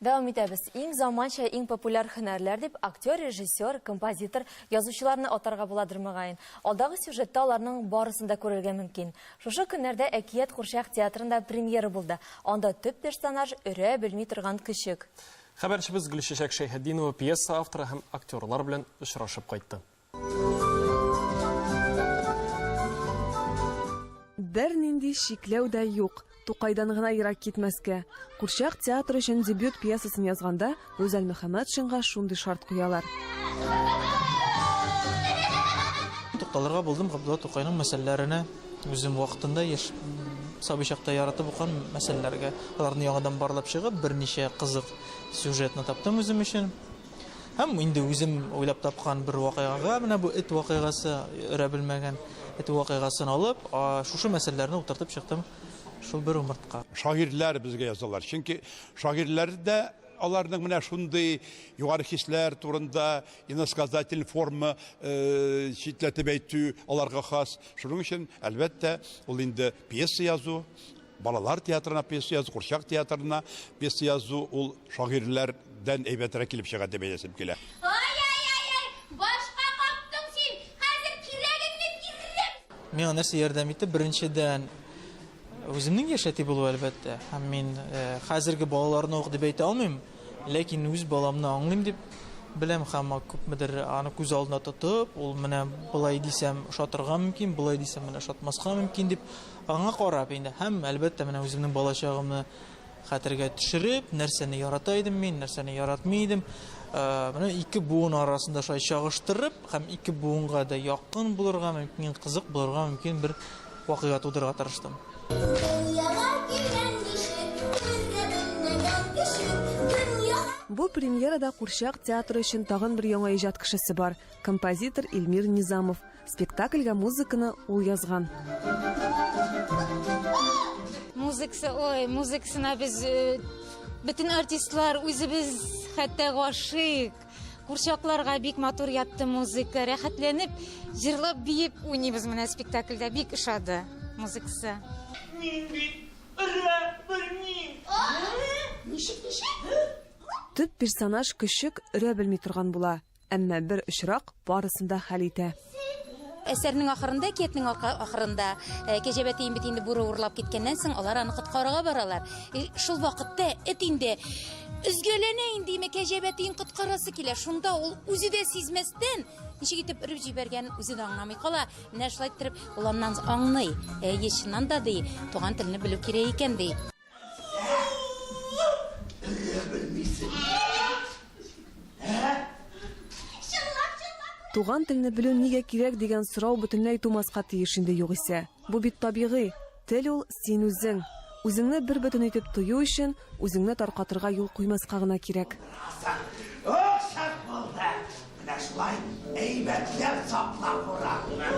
Дәвам итәбез. Иң заманча, иң популяр һөнәрләр дип актер, режиссер, композитор, язучыларны атарга буладыр мөгаен. Алдагы сюжетта аларның барысын да күрергә мөмкин. Шушы көннәрдә Әкият курчак театрында премьера булды. Анда төп персонаж өрә белми торган көчек. Хәбәрчебез Гөлчәчәк Шәйхетдинова пьеса авторы һәм актерлар белән очрашып кайтты. Бернинди чикләү дә юк. Тукайдан гына ерак китмәскә. Курчак театры өчен дебют пьесасын язганда, Рүзәл Мөхәммәтшинга шундый шарт куялар. Тукталырга булдым Габдулла Тукайның мәсьәләләренә. Үзем вакытында яшь сабый чакта яратып укыган мәсьәләләргә. Аларны яңадан барлап чыгып, берничә кызык сюжетны таптым үзем өчен. Һәм инде үзем уйлап тапкан бер вакыйгага, менә бу эт вакыйгасы, өрә белмәгән эт вакыйгасын алып, шушы мәсьәләләрне утыртып чыктым шул бер умыртка. Шагыйрьләр безгә язалар. Чөнки шагыйрьләр дә аларның менә шундый югары хисләр турында иносказательный форма читләтеп әйтү аларга хас. Шуның өчен, әлбәттә, ул инде пьеса язу, Балалар театрына пьеса язу, курчак театрына пьеса язу ул шагыйрьләрдән әйбәтрәк килеп чыга дип әйтәсем килә. Ай-яй-яй-яй, башка каптың син, хәзер кирәгеңне биререм! Миңа нәрсә ярдәм итте? Беренчедән, үземнең яшь әти булу, әлбәттә. Һәм мин хәзерге балаларны ук дип әйтә алмыйм, ләкин үз баламны аңлыйм дип беләм һәм күпмедер аны күз алдына тотып, ул менә болай дисәм ошатырга мөмкин, болай дисәм менә ошатмаска мөмкин дип Аңа карап инде һәм, әлбәттә, менә үземнең балачагымны хәтергә төшереп, нәрсәне ярата идем мин, нәрсәне яратмый идем. Менә ике буын арасында шулай чагыштырып һәм ике буынга да якын булырга мөмкин, кызык булырга мөмкин бер вакыйга тудырырга тырыштым. Дөньяга килгән ничек, өрә белмәгән кеше, дөньяга. Бу премьерада курчак театры өчен тагын бер яңа иҗат кешесе бар, композитор Илмир Низамов. Спектакльгә музыканы ул язган. Музыкасы, ой, музыкасына без э, бөтен артистлар үзебез хәтта гашыйк. Курчакларга бик матур ятты музыка. Рәхәтләнеп, җырлап, биеп уйныйбыз менә спектакльдә. Бик ошады музыкасы. Мин бит өрә белмим. Ничек, ничек? Төп персонаж көчек өрә белми торган була. Әмма бер очрак барысын да хәл итә. Әсәрнең ахырында, әкиятнең ахырында, э, Кәҗә бәтиен бит инде бүре урлап киткәннән соң, алар аны коткарырга баралар. Э, шул вакытта эт инде өзгәләнә инде, име кәҗә бәтиен коткарасы килә. Шунда ул үзе дә сизмәстән, ничек итеп өреп җибәргәнен үзе дә аңламый кала. Менә шулай иттереп, ул аннан аңлый. Әйе, чыннан да ди, туган телне белү кирәк икән ди. Туган телне белү нигә кирәк дигән сорау бөтенләй тумаска тиеш инде югыйсә. Бу бит табигый. Тел ул, син үзең. Үзеңне бербөтен итеп тою өчен, үзеңне таркатырга юл куймаска гына кирәк. Шәп булды. Менә шулай әйбәтләп сакла куракны.